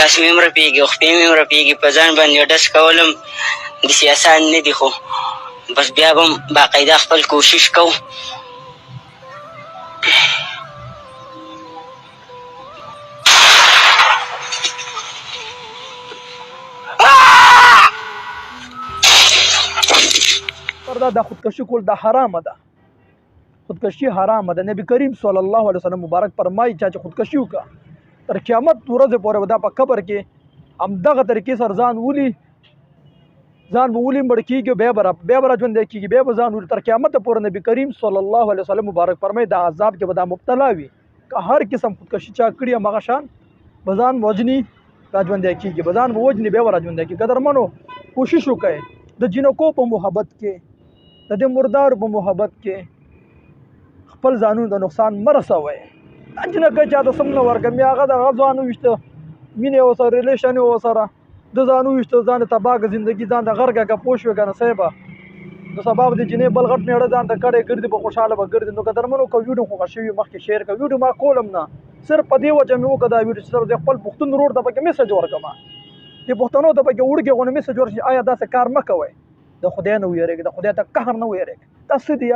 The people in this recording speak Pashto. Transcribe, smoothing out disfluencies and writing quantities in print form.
لاس مې هم رپېږي او خپې مې هم رپېږي، په ځان باندې ډز کولم داسې اسان نه دي، خو بس بیا به هم باقاعده خپل کوشش کوو. پر دا د خودکشي کول دا حرامه ده، خودکشي حرامه ده. نبی کریم صلی الله علیه وسلم مبارک فرمایي چا چې خودکشي وکړه تر قیامت ورځې پورې به دا په قبر کې همدغه طریقې سره ځان ولي، ځان به ولي مړ کېږي، بیا به را ژوندی کېږي، بیا به ځان ولي تر قیامت پورې. نبی کریم صلی الله علیه وسلم مبارک فرمایي دا عذاب کې به دا مبتلا وي. که هر قسم خودکشي چا کړي هماغه شان به ځان وژني را ژوندی کېږي، به ځان به وژني بیا به را ژوندی کېږي. قدرمنو کوشش وکړئ د جینکو په محبت کې، د دې مردارو په محبت کې خپل ځانونو ته نقصان مه رسوئ. دا جینکۍ چا ته سم نه ورکوي، هغه د هغه ځان وویشته، مینه یې ورسره، ریلیشن یې ورسره، د ځان وویشته، ځان یې تباه کړه، زندګي ځان ته غرقه کړه. پوه شوې که نه صاحبه؟ نو سبا به د جینۍ بل غټ مېړه ځان ته کړی ګرځي به، خوشحاله به ګرځي. نو قدرمنو که ویډیو خوښه شوي مخکې شیر کړه. ویډیو ما کولم نه، صرف په دې وجه مې وکړه دا ویډیو چې صرف د خپل پښتون ورور ته پکې میسج ورکړم، د پښتنو ته پکې وړوکی غوندې میسج ورشي، آیا داسې کار مه کوئ، د خدای نه ویرېږئ، د خدای ته قهر نه ویرېږئ. دا څه دي؟